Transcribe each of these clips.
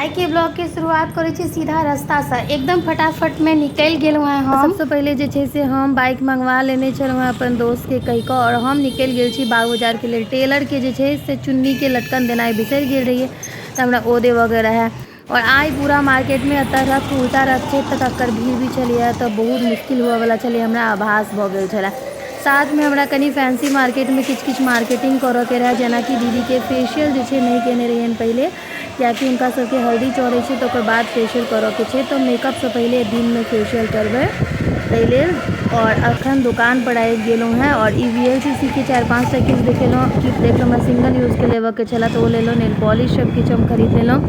आइके ब्लॉगके शुरुआत करै छी सीधा रास्तासँ। एकदम फटाफटमे निकलि गेलहुँ हेँ हम। सबसँ पहिले जे छै से हम बाइक मंगवा लेने छलहुँ हेँ अपन दोस्तके कहि कऽ आओर हम निकलि गेल छी बाग बाजारके लेल। टेलरके जे छै से चुन्नीके लटकन देनाइ बिसरि गेल रहियै तऽ हमरा ओ देबऽके रहए। आओर आइ पूरा मार्केटमे एतऽ रथ उल्टा रथ छै तऽ तकर भीड़ भी छलैए, तऽ बहुत मुश्किल हुअवला छलै, हमरा आभास भऽ गेल छलै। साथमे हमरा कनि फैंसी मार्केटमे किछु किछु मार्केटिंग करऽके रहए, जेनाकि दीदीके फेशियल जे छै नहि केने रहियनि पहिले, किएकि हुनका सबके हल्दी चढ़ै छै तऽ ओकर बाद फेशियल करऽके छै, तऽ मेकअपसँ पहिले दिनमे फेशियल करबै ताहि लेल। आओर अखन दोकानपर आबि गेलहुँ हेँ आओर E V L C C के 4 5टा किछु देखेलहुँ, किट देखलहुँ। हमरा सिंगल यूजके लेबऽके छलै तऽ ओ लेलहुँ। नेल पॉलिश सब किछु हम खरीद लेलहुँ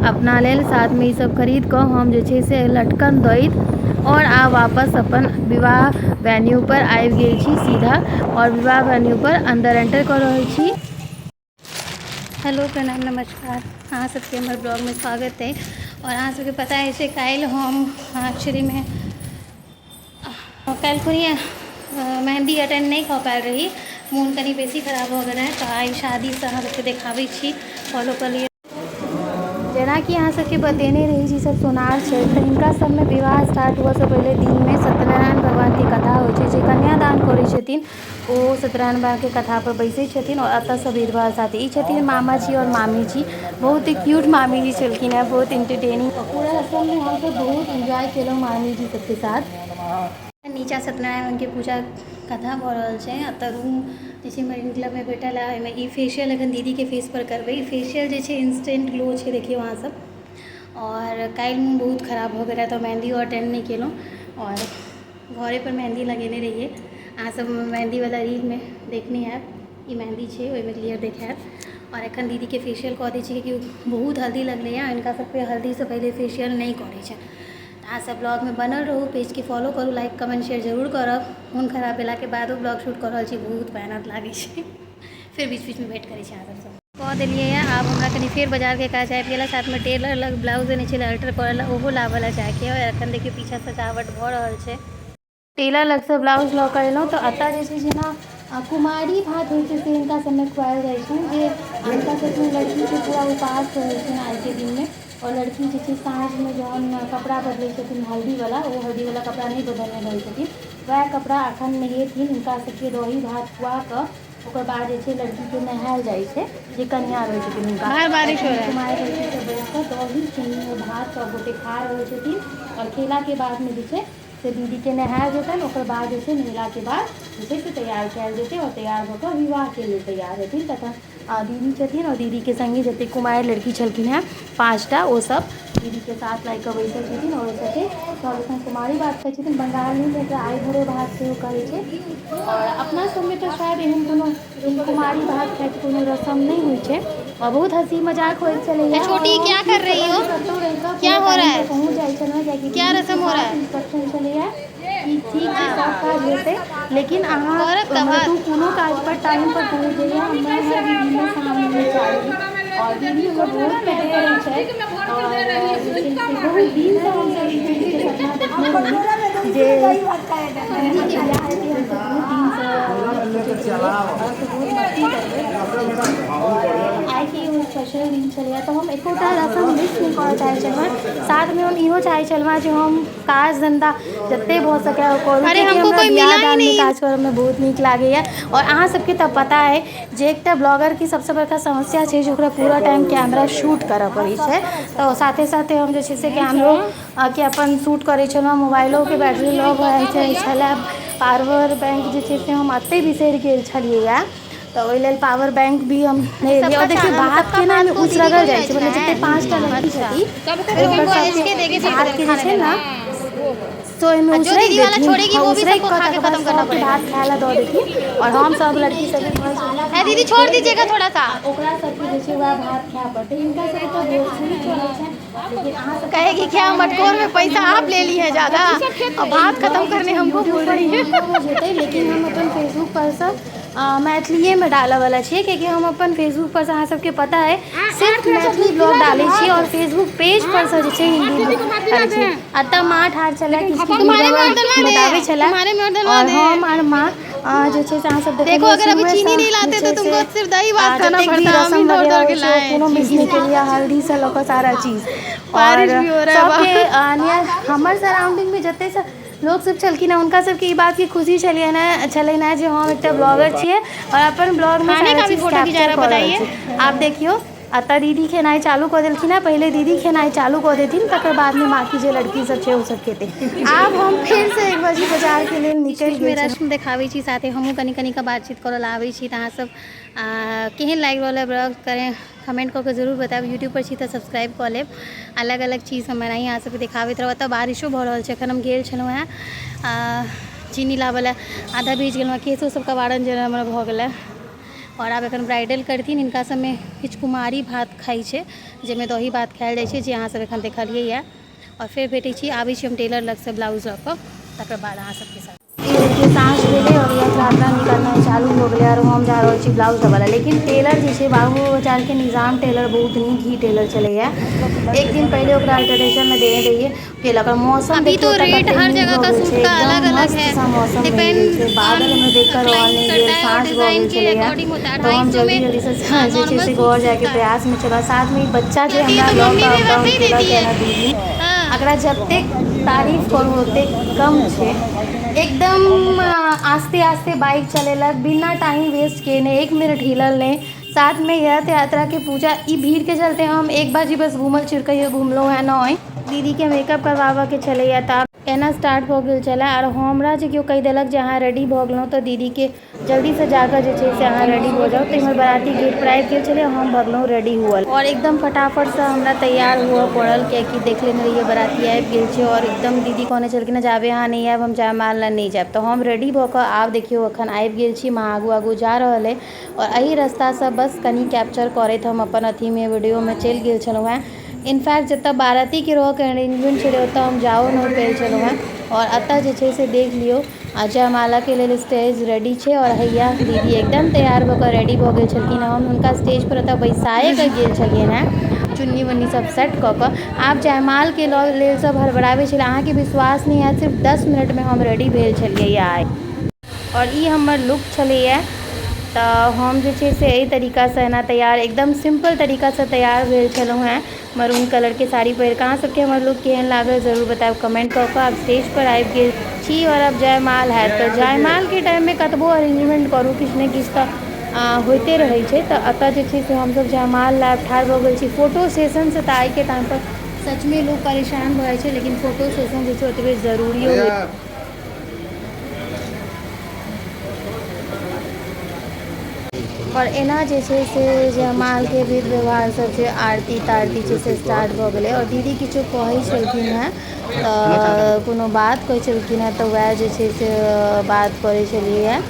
अपना लेल। साथमे ई सब खरीद कऽ हम जे छै से लटकन दैत आओर आब वापस अपन विवाह वेन्यूपर आबि गेल छी सीधा आओर विवाह वेन्यूपर अन्दर एंटर कऽ रहल छी। हेलो, प्रणाम, नमस्कार, अहाँ सबके हमर ब्लॉगमे स्वागत अइ। आओर अहाँ सबके पता अछि, काल्हि हम एक्चुअलीमे काल्हि खुनिए मेहन्दी अटेंड नहि कऽ पायल रही, मोन कनि बेसी खराब भऽ गेल रहै। तऽ आइ शादीसँ अहाँ सबके देखाबै छी, फॉलो कऽ लिअ। जेनाकि अहाँ सबके बतेने रही जे ईसब सोनार छै, तऽ हिनका सबमे विवाह स्टार्ट हुअसँ पहिले दिनमे सत्यनारायण भगवानके कथा होइ छै। जे कन्यादान करै छथिन ओ सत्यनारायण भगवानके कथापर बैसै छथिन आओर एतऽसँ विधवा साथ। ई छथिन मामाजी आओर मामीजी। बहुत ही क्यूट मामीजी छलखिन हेँ, बहुत इंटरटेनिंग। पूरा रसममे हमसब बहुत एन्जॉय केलहुँ मामीजी सबके साथ। नीचा सत्यनारायण भगवानके पूजा कथा भऽ रहल छै। एतऽ रूम जे छै मरीन क्लबमे भेटल है। ओहिमे ई फेशियल एखन दीदीके फेसपर करबै। ई फेशियल जे छै इंस्टेंट ग्लो छै, देखियौ अहाँसब। आओर काल्हि मोन बहुत खराब भऽ गेल रहै तऽ मेहन्दियो अटेंड नहि केलहुँ आओर घरेपर मेहन्दी लगेने रहियै। अहाँसब मेहन्दीवला रीलमे देखने हैब, ई मेहन्दी छै, ओहिमे क्लियर देखायत। आओर एखन दीदीके फेशियल कऽ दै छी, कियाकि बहुत हल्दी लगलैए। हिनका सबके हल्दीसँ पहिले फेशियल नहि करै छै। अहाँसब ब्लॉगमे बनल रहू, पेजके फॉलो करू, लाइक कमेंट शेयर जरूर करब। मोन खराब भेलाके बादो ब्लॉग शूट कऽ रहल छी, बहुत मेहनत लागै छै। फेर बीच बीचमे भेँट करै छी अहाँ सबसँ। कऽ देलियै हँ, आब हमरा कनि फेर बाजारके काज आबि गेल। साथमे टेलर लग ब्लाउज देने छलै अल्टर करऽ लए, ओहो लाबऽ लए जाइके। आओर एखन देखियौ पीछा सजावट भऽ रहल छै। टेलर लगसँ ब्लाउज लऽ कऽ एलहुँ तऽ एतऽ जे छै जेना कुमारी भात होइ छै से हिनका सबमे खुआएल जाइ छनि, जे हुनका सबमे लड़कीके पूरा उपास रहै छनि आइके दिनमे। आओर लड़की जे छै साँझमे जहन कपड़ा बदलै छथिन हल्दीवला, ओ हल्दीवला कपड़ा नहि बदलने रहै छथिन, वएह कपड़ा एखन नहेथिन। हुनका सबके दही भात खुआ कऽ ओकर बाद जे छै लड़कीके नहायल जाइ छै, जे कनिया रहै छथिन हुनका। बाहर बारिश हो रहा है। कुमारि लड़की सब बैस कऽ दही चीनी आओर भात सब गोटे खा रहल छथिन। आओर खेलाके बादमे जे छै से दीदीके नहायल जेतनि। ओकर बाद जे छै नहेलाके बाद जे छै से तैयार कयल जेतै आओर तैयार भऽ कऽ विवाहके लेल तैयार हेथिन। तखन दीदी छथिन आओर दीदीके सङ्गे जतेक कुमारि लड़की छलखिन हेँ 5टा, ओ सब दीदीके साथ लागि कऽ बैसल छथिन आओर ओहि सब एखन कुमारी भात खाइ छथिन। बंगालीमे एकरा आइ भात सेहो कहै छै। आओर अपना सबमे तऽ शायद एहन कोनो कुमारी भात खाइके कोनो रसम नहि होइ छै। आओर बहुत हँसी मजाक होइत छलैए। छोटी क्या कर रही हो? कतहु रहि कऽ क्या हो रहा है? पहुँच जाइ छलहुँ, कियाकि क्या रसम हो रहा है? इंस्ट्रक्शन छलैए कि ठीक छै, सब काज हेतै, लेकिन अहाँ गौरव का मतलब भात तू कोनो काज पर टाइम पर पहुँच जइहे। हमरा हर विधिमे शामिल चाही। आओर दीदी हमर बहुत प्यार करै छथि आओर जे छै से बहुत दिनसँ हमसब ई चीजके सपना देखने रही जे दीदीके बियाह हेतै। हमसब बहुत दिनसँ सोचैत रहियै आओर हमसब बहुत मस्ती करबै। आओर आइके ओ स्पेशल दिन छलैए, तऽ हम एकोटा रसम मिस नहि करऽ चाहै छलहुँ। साथमे हम इहो चाहै छलहुँ जे हम काज धन्धा जते भऽ सकै ओ करू, अरे कियाकि हमको हमरा कोई बियाह मिला ही दानमे नहीं। काज करऽमे बहुत नीक लागैए। आओर अहाँ सबके तऽ पता अइ जे एकटा ब्लॉगरके सबसँ बड़का समस्या छै जे ओकरा पूरा टाइम कैमरा शूट करऽ पड़ै छै। तऽ साथे साथे हम जे छै से कैमरो के अपन शूट करै छलहुँ। मोबाइलोके बैटरी लो भऽ जाइ छलै। पावर बैंक जे छै से हम एतहि बिसरि गेल छलियैए, तऽ ओहि लेल पावर बैंक भी हम नहि एलियै। सबका आओर देखियौ भात सबका केना भात ओहिमे को दीदी को उसरगल ही जाइ छै, बेचना मतलब है। जते 5टा लड़की अच्छा, छथिन फिर हुनकर उनको सबके इसके देके सबको भातके जे खाने छै देना ने है। से ओहिमे और जो उसरगि दीदी वाला देथिन छोड़ेगी आ वो भी उसरगि सबको कऽ खा के तकर बाद खत्म करना सबके पड़ेगा। भात खाय लए दऽ देथिन। आओर हमसब लड़की सबके कहै छलियै है दीदी, छोड़ दीजिएगा थोड़ा सा। आ ओकरा सबके जे छै वएह भात खाय पड़तै। हिनका सबके तऽ भोज थोड़ी चलै छनि, लेकिन अहाँ सबके तऽ कहेगी पता क्या अइ मटकोर में पैसा आप ले ली है ज्यादा और ई भात खत्म ब्लॉग जे करने छै हमको यूट्यूब बोल पर रही है। वीडियो जेतै, लेकिन हम अपन फेसबुक परसँ मैथिलीएमे डालऽवला छियै, कियाकि हम अपन फेसबुक परसँ अहाँ सबके पता अइ सिर्फ मैथिली ब्लॉग डालै छी आओर फेसबुक पेज परसँ जे छै हिन्दी डालै छी। एतऽ माँ ठाढ़ छलै, किछु किछु बताबै छलै आओर हम आओर माँ जे छै से अहाँ सब देखो अगर अभी चीनी नहीं लाते तो तुमको सिर्फ दही भात खाना पड़ता। हम दौड़ दौड़ के लाए कोनो मिस नहि केलियै, हल्दीसँ लऽ कऽ सारा चीज। आओर सबके हमर सराउंडिंगमे जते सब लोक सब छलखिन हँ, हुनका सबके ई बातके खुशी छलियै ने छलनि हँ जे हम एकटा ब्लॉगर छियै आओर अपन ब्लॉगमे सारा चीज कैप्चर कऽ रहल छी। आब देखियौ, एतऽ दीदी खेनाइ चालू कऽ देलखिन हँ। पहिले दीदी खेनाइ चालू कऽ देथिन, तकर बादमे बाँकी जे लड़की सब छै ओ सब खेतै। आब हम फेरसँ 1 बजे बाजारके लेल निकलि गेल। रस्म देखाबै छी, साथे हमहूँ कनि कनि कऽ बातचीत करऽ लए आबै छी। तऽ अहाँ सब केहन लागि रहल है ब्लॉग करें कमेंट कऽ के जरूर बतायब। यूट्यूब पर छी तऽ सब्सक्राइब कऽ लेब। अलग अलग चीज हम एनाही अहाँ सबके देखाबैत रहब। एतऽ बारिशो भऽ रहल छै। एखन हम गेल छलहुँ हेँ चीनी लाबऽ लए, आधा भीज गेलहुँ हेँ, केशो सब कबारन जेना हमर भऽ गेलै। आओर आब एखन ब्राइडल करथिन। हिनका सबमे किछु कुमारी भात खाइ छै, जाहिमे दही भात खायल जाइ छै, जे अहाँ सब एखन देखलियै। आओर फेर भेटै छी, आबै छी हम टेलर लगसँ ब्लाउज लऽ कऽ, तकर बाद अहाँ सबके साथ। ई साँझ भेलै आओर यात्रा निकलनाइ चालू हो गेलै आओर हम जा रहल छी ब्लाउज देबऽ लए। लेकिन टेलर जे छै बाबू बाजारके निजाम टेलर बहुत नीक ही टेलर छलैया। एक दिन पहिले ओकरा अल्टरेशनमे देने रहियै, केलक। आओर मौसम अभी तो रेट हर जगह का सूट का अलग अलग है, मौसम डिपेंड बादल हमरा देख कऽ रहल नहि गेल। साँझ भऽ गेल छलैया तऽ हम जल्दी जल्दीसँ जे छै से घर जाइके प्रयासमे छलहुँ। साथमे ई बच्चा जे हमरा लऽ कऽ अपडाउन केलक हँ 2 दिन, एकरा जतेक तारीफ करू ओतेक कम छै। एकदम आस्ते आस्ते बाइक चलेलक, बिना टाइम वेस्ट केने, 1 मिनट हिलल नहि। साथमे रथ यात्राके पूजा, ई भीड़के चलते हम 1 बाजी बस घूमल छिड़कैयो घुमलहुँ हँ। नहि, दीदीके मेकअप करबाबऽके छलैया तऽ आब एना स्टार्ट भऽ गेल छलै। आओर हमरा जे केओ कहि देलक जे अहाँ रेडी भऽ गेलहुँ तऽ दीदीके जल्दीसँ जाकऽ जे छै से अहाँ रेडी भऽ जाउ। तऽ इम्हर बराती गेट पर आबि गेल छलै, हम भगलहुँ रेडी हुअल आओर एकदम फटाफटसँ हमरा तैयार हुअ पड़ल, कियाकि देख लेने रहियै बराती आबि गेल छै। आओर एकदम दीदी कहने छलखिन जाबे अहाँ नहि आयब हम जयमाल लए नहि जायब। तऽ हम रेडी भऽ कऽ आब देखियौ एखन आबि गेल छी। माँ आगू आगू जा रहल अइ आओर एहि रस्तासँ बस कनि कैप्चर करैत हम अपन अथीमे वीडियोमे चलि गेल छलहुँ हेँ। इनफैक्ट जतऽ बारातीके रहऽके अरेंजमेंट छलै ओतऽ हम जाओ नहि पायल छलहुँ हेँ। आओर एतऽ जे छै से देख लियौ, आ जयमालाके लेल स्टेज रेडी छै आओर हैया दीदी एकदम तैयार भऽ कऽ रेडी भऽ गेल छलखिन। हम हुनका स्टेज पर ओतऽ बैसाए कऽ गेल छलियनि हेँ, चुन्नी वन्नी सब सेट कऽ कऽ। आब जयमालके लेल सब हड़बड़ाबै छलै। अहाँके विश्वास नहि हैत, सिर्फ 10 मिनटमे हम रेडी भेल छलियै आइ। आओर ई हमर लुक छलैया। तऽ हम जे छै से एहि तरीकासँ एना तैयार, एकदम सिम्पल तरीकासँ तैयार भेल छलहुँ हेँ, मरून कलरके साड़ी पहिर कऽ। अहाँ सबके हमर लुक केहन लागल जरूर बतायब कमेंट कऽ कऽ। आब स्टेज पर आबि गेल छी आओर आब जयमाल हैत। तऽ जयमालके टाइममे कतबो अरेंजमेंट करू, किछु ने किछु तऽ होइते रहै छै। तऽ एतऽ जे छै से हमसब जयमाल लए ठाढ़ भऽ गेल छी। फोटो सेशनसँ तऽ आइके टाइमपर सचमे लोक परेशान भऽ जाइ छै, लेकिन फोटो सेशन जे छै ओतबे जरूरियो होइ। आओर एना जे छै से जयमालके विध व्यवहार सब छै, आरती तारती छै से स्टार्ट भऽ गेलै। आओर दीदी किछो कहै छलखिन हेँ, तऽ कोनो बात कहै छलखिन हेँ, तऽ वएह जे छै से बात करै छलियै हेँ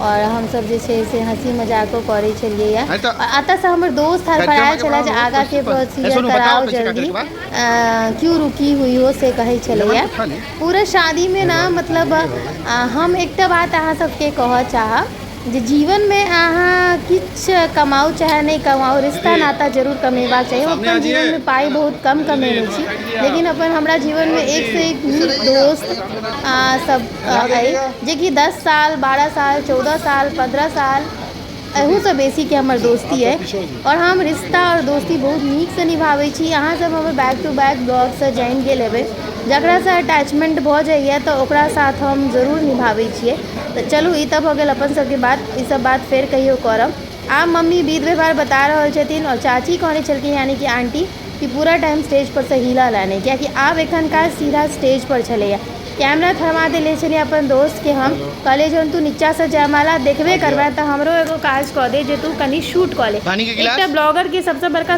आओर हमसब जे छै से हँसी मजाको करै छलियै हेँ। आओर एतऽसँ हमर दोस्त हड़बड़ायल छलै जे आगाँके प्रोसीजर कराओ जल्दी, क्यों रुकी हुई हो, से कहै छलैया। पूरा शादीमे ने मतलब हम एकटा बात अहाँ सबके कहऽ चाहब जे जीवनमे अहाँ किछु कमाउ चाहे नहि कमाउ, रिश्ता नाता जरूर कमेबाक चाही। हम अपन जीवनमे पाइ बहुत कम कमेने छी, लेकिन अपन हमरा जीवनमे एकसँ एक नीक दोस्त सब अइ, जेकि 10 साल 12 साल 14 साल 15 साल एहूसँ बेसीके हमर दोस्ती अइ। आओर हम रिश्ता आओर दोस्ती बहुत नीकसँ निभाबै छी। अहाँ सब हमर बैक टू बैक ब्लॉगसँ जानि गेल हेबै, जकरासँ अटैचमेंट भऽ जाइए तऽ ओकरा साथ हम जरूर निभाबै छियै। तऽ चलू, ई तऽ भऽ गेल अपन सबके बात, ई सब बात फेर कहियो करब। आब मम्मी विध व्यवहार बता रहल छथिन आओर चाची कहने छलखिन, यानी कि आंटी, कि पूरा टाइम स्टेज पर से हिलऽ ला नहि, कियाकि आब एखन काज सीधा स्टेज पर छलैया। कैमरा थमा देले छलियै अपन दोस्तके, हम कहलियै जहन तू नीचाँसँ जयमाला देखबे करबै तऽ हमरो एगो काज कऽ दे जे तू कनि शूट कऽ ले। एकटा ब्लॉगरके सबसँ बड़का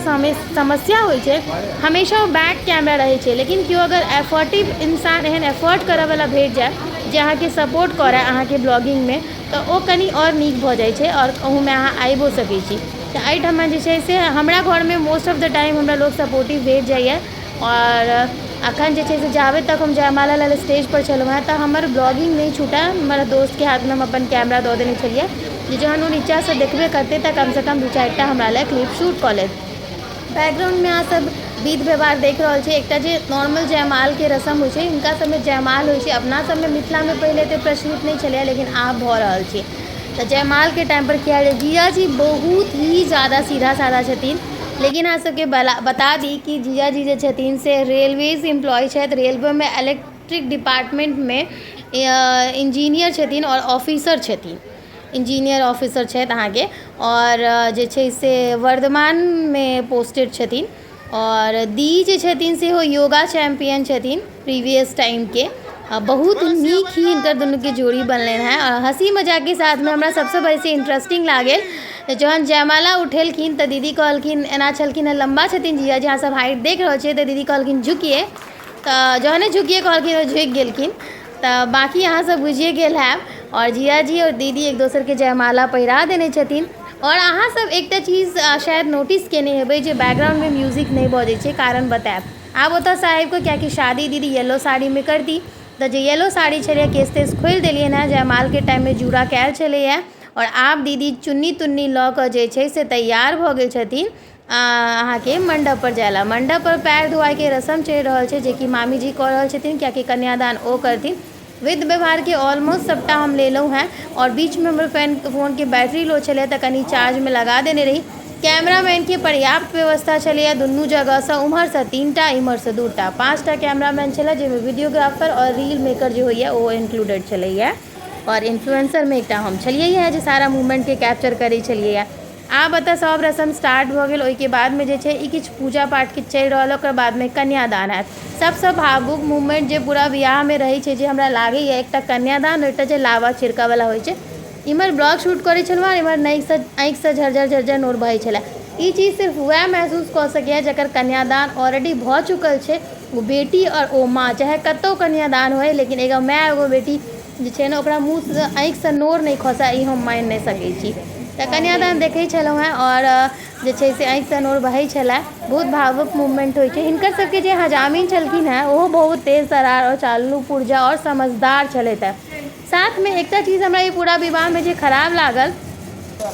समस्या होइ छै, हमेशा ओ बैक कैमरा रहै छै, लेकिन केओ अगर एफर्टिव इंसान, एहन एफर्ट करऽवला भेट जाय जे अहाँके सपोर्ट करय अहाँके ब्लॉगिंगमे, तऽ ओ कनि आओर नीक भऽ जाइ छै आओर ओहूमे अहाँ आबिओ सकै छी। तऽ एहिठमा जे छै से हमरा घरमे मोस्ट ऑफ the time हमरा लोक सपोर्टिव भेट जाइए। आओर अखन जे छै से जाबे तक हम जयमाला लाल स्टेज पर छलहुँ हेँ तऽ हमर ब्लॉगिंग नहि छूटय। हमर दोस्तके हाथमे हम अपन कैमरा दऽ देने छलियै। जे जहन ओ नीचाँसँ देखबे करतै तऽ कमसँ कम दू चारिटा हमरा लए क्लिप शूट कऽ लेत। बैकग्राउंडमे अहाँ सब विध व्यवहार देख रहल छी। एकटा जे नॉर्मल जयमालके रस्म होइ छै, हिनका सबमे जयमाल होइ छै। अपना सबमे मिथिलामे पहिले एते प्रचलित नहि छलैए, लेकिन आब भऽ रहल छै। तऽ जयमालके टाइमपर किया जीजाजी बहुत ही ज्यादा सीधा साधा छथिन, लेकिन अहाँ सबके बता दी कि जीजाजी जे छथिन से रेलवेज एम्प्लॉय छथि। रेलवेमे इलेक्ट्रिक डिपार्टमेन्टमे इंजीनियर छथिन आओर ऑफिसर छथिन, इंजीनियर ऑफिसर छथि अहाँके, आओर जे छै से वर्धमानमे पोस्टेड छथिन। आओर दी जे छथिन सेहो योगा चैम्पियन छथिन प्रीवियस टाइमके। बहुत नीक ही हिनकर दुनूके जोड़ी बनलनि हेँ। आओर हँसी मजाकके साथमे हमरा सबसँ बेसी इंट्रेस्टिंग लागल जहन जयमाला उठेलखिन तऽ दीदी कहलखिन, एना छलखिन हेँ, लम्बा छथिन जीजाजी, अहाँ सब हाइट देख रहल छियै, तऽ दीदी कहलखिन झुकिए, तऽ जहने झुकिए कहलखिन ओ झुकि गेलखिन। तऽ बाँकी अहाँ सब बुझिए गेल हैब। आओर जीजाजी आओर दीदी एक दोसरके जयमाला पहिरा देने छथिन। आओर अहाँ सब एकटा चीज शायद नोटिस केने हेबै जे बैकग्राउंडमे म्यूजिक नहि बजै छै, कारण बतायब आब ओतऽ साहिबके, कियाकि शादी दीदी येलो साड़ीमे करती। तऽ जे येलो साड़ी छलैए, केश तेश खोलि देलियनि हेँ, जयमालके टाइममे जूड़ा कयल छलैए, आओर आब दीदी चुन्नी तुन्नी लऽ कऽ जे छै से तैयार भऽ गेल छथिन अहाँके मण्डपपर जाय लए। मण्डपपर पएर धोआइके रस्म चलि रहल छै, जेकि मामीजी कऽ रहल छथिन, कियाकि कन्यादान ओ करथिन। विध व्यवहारके ऑलमोस्ट सभटा हम लेलहुँ हेँ। आओर बीचमे हमर फोनके बैटरी लो छलै, तऽ कनि चार्जमे लगा देने रही। कैमरामैनके पर्याप्त व्यवस्था छलैए दुनू जगहसँ, ओम्हरसँ 3टा, इम्हरसँ 2टा, 5टा कैमरामैन छलै, जाहिमे वीडियोग्राफर आओर रील मेकर जे होइए ओहो इन्क्लूडेड छलैए। आओर इन्फ्लुएंसरमे एकटा हम छलियै हे जे सारा मूवमेंटके कैप्चर करै छलियै हे। आब एतऽ सब रस्म स्टार्ट भऽ गेल। ओहिके बादमे जे छै ई किछु पूजा पाठ किछु चलि रहल, ओकर बादमे कन्यादान हैत। सबसँ भावुक मूवमेंट जे पूरा बिआहमे रहै छै, जे हमरा लागैए, एकटा कन्यादान, एकटा जे लावा छिड़कऽवला होइ छै। इम्हर ब्लॉग शूट करै छलहुँ हँ, इम्हर नहिसँ आँखिसँ झरझर झरझर नोर बहै छलै। ई चीज सिर्फ वएह महसूस कऽ सकैए जकर कन्यादान ऑलरेडी भऽ चुकल छै, ओ बेटी आओर ओ माँ। चाहे कतहु कन्यादान होइ, लेकिन एगो माय, एगो बेटी जे छै ने, ओकरा मुँहसँ आँखिसँ नोर नहि खसै, ई हम मानि नहि सकै छी। तऽ कन्यादान देखै छलहुँ हेँ आओर जे छै से आँखिसँ नोर बहै छलै। बहुत भावुक मूवमेंट होइ छै। हिनकर सबके जे हजामिन छलखिन हेँ, ओहो बहुत तेज तरार आओर चालू पुर्जा आओर समझदार छलथि हेँ। साथमे एकटा चीज हमरा ई पूरा विवाहमे जे खराब लागल,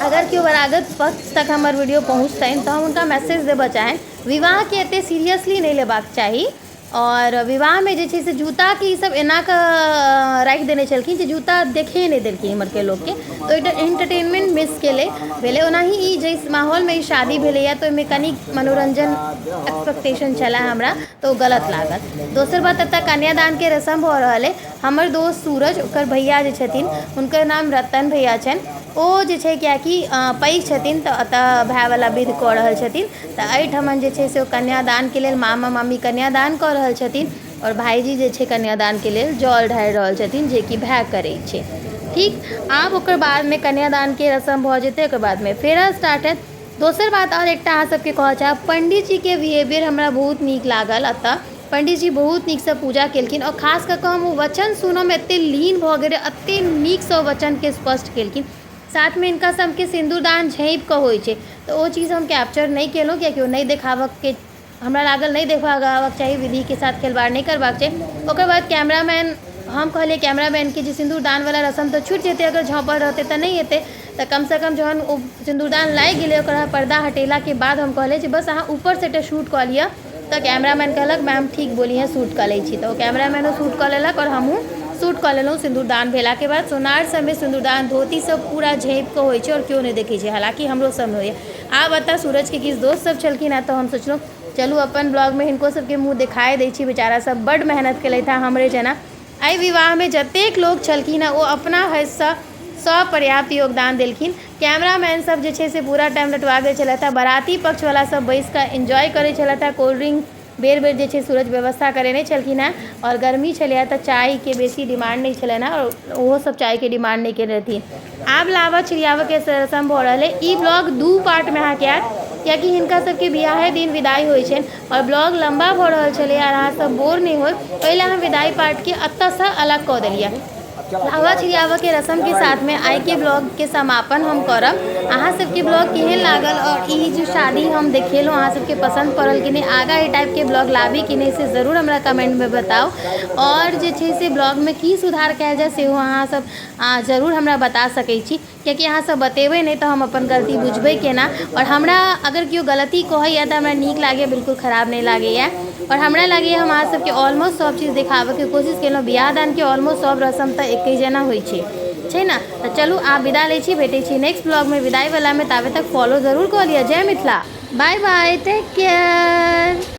अगर केओ वरागत पक्ष तक हमर वीडियो पहुँचतनि तऽ हम हुनका मैसेज देबऽ चाहब, विवाहके एतेक सीरियसली नहि लेबाक चाही। आओर विवाहमे जे छै से जूताके ईसब एना कऽ राखि देने छलखिन जे जूता देखहे नहि देलखिन इम्हरके लोकके, तऽ एकटा एंटरटेनमेंट मिस केलै भेलै। ओनाही ई जाहि माहौलमे ई शादी भेलैए तऽ ओहिमे कनि मनोरञ्जन एक्सपेक्टेशन छलै हमरा, तऽ ओ गलत लागल। दोसर बात, एतऽ कन्यादानके रस्म भऽ रहल अइ। हमर दोस्त सूरज, ओकर भैया जे छथिन, हुनकर नाम रतन भैया छनि, ओ जे छै किएकि पैघ छथिन तऽ एतऽ भायवला विध कऽ रहल छथिन। तऽ एहिठमन जे छै से ओ कन्यादानके लेल मामा मामी कन्यादान कऽ रहल छथिन, आओर भाइजी जे छै कन्यादानके लेल जल ढारि रहल छथिन, जेकि भाय करै छै। ठीक, आब ओकर बादमे कन्यादानके रस्म भऽ जेतै, ओकर बादमे फेरा स्टार्ट हैत। दोसर बात आओर एकटा अहाँ सबके कहऽ चाहब, पण्डीजीके बिहेवियर हमरा बहुत नीक लागल। एतऽ पण्डीजी बहुत नीकसँ पूजा केलखिन, आओर खास कऽ कऽ हम ओ वचन सुनऽमे एतेक लीन भऽ गेल रही, एतेक नीकसँ ओ वचनके स्पष्ट केलखिन। साथमे हिनका सबके सिन्दूरदान झाँपिकऽ होइ छै, तऽ ओ चीज हम कैप्चर नहि केलहुँ, कियाकि ओ नहि देखाबऽके हमरा लागल, नहि देखाबऽके चाही, विधिके साथ खेलवाड़ नहि करबाक चाही। ओकर बाद कैमरामैन, हम कहलियै कैमरामैनके जे सिन्दूरदानवला रस्म तऽ छुटि जेतै, अगर झाँपल रहतै तऽ नहि एतै, तऽ कमसँ कम जहन ओ सिन्दूरदान लागि गेलै, ओकर पर्दा हटेलाके बाद हम कहलियै जे बस अहाँ ऊपरसँ एकटा शूट कऽ लिअ। तऽ कैमरामैन कहलक, मैम ठीक बोली हैं, शूट कऽ लै छी। तऽ ओ कैमरामैनो शूट कऽ लेलक आओर हमहूँ शूट कऽ लेलहुँ। सिन्दूरदान भेलाके बाद सोनार सबमे सिन्दूरदान धोती सब पूरा झाँपिकऽ होइ छै आओर केओ नहि देखै छै, हालाँकि हमरो सबमे होइए। आब एतऽ सूरजके किछु दोस्त सब छलखिन हेँ, तऽ हम सोचलहुँ चलू अपन ब्लॉगमे हिनको सबके मुँह देखाए दै छी। बेचारा सब बड्ड मेहनत केलथि हेँ हमरे जेना। एहि विवाहमे जतेक लोक छलखिन हेँ, ओ अपना हदसँ सब पर्याप्त योगदान देलखिन। कैमरामैन सब जे छै से पूरा टाइम लटुआ गेल छलथि हेँ। बराती पक्षवला सब बैसिकऽ एन्जॉय करै छलथि हेँ। कोल्ड ड्रिंक बेर बेर जे छै सूरज व्यवस्था करेने छलखिन हेँ, आओर गर्मी छलैए तऽ चायके बेसी डिमांड नहि छलनि हेँ, आओर ओहो सब चायके डिमांड नहि केने रहथिन। आब लावा छिड़ियाबऽके रस्म भऽ रहल अइ। ई ब्लॉग 2 पार्टमे अहाँके आयत, कियाकि हिनका सबके बियाहे दिन विदाई होइ छनि, आओर ब्लॉग लम्बा भऽ रहल छलै आओर अहाँ सब बोर नहि होइ, ओहि लए हम विदाई पार्टके एतऽसँ अलग कऽ देलियै। लावा छिड़ियाबऽके रस्मके साथमे आइके ब्लॉगके समापन हम करब। अहाँ सबके ब्लॉग केहन लागल आओर ई जे शादी हम देखेलहुँ अहाँ सबके पसन्द पड़ल कि नहि, आगाँ एहि टाइपके ब्लॉग लाबी कि नहि, से जरूर हमरा कमेन्टमे बताउ। आओर जे छै से ब्लॉगमे की सुधार कयल जाय सेहो अहाँ सब जरूर हमरा बता सकै छी, कियाकि अहाँ सब बतेबै नहि तऽ हम अपन गलती बुझबै केना। आओर हमरा अगर केओ गलती कहैया तऽ हमरा नीक लागैया, बिल्कुल खराब नहि लागैया। आओर हमरा लागैया हम अहाँ सबके ऑलमोस्ट सब चीज देखाबऽके कोशिश केलहुँ। बियाह दानके ऑलमोस्ट सब रस्म तऽ एके जेना होइ छै, छै ने? तऽ चलू आब विदा लै छी, भेटै छी नेक्स्ट ब्लॉगमे विदाइवलामे। ताबे तक फॉलो जरूर कऽ लिअ। जय Mithila, bye bye, take care.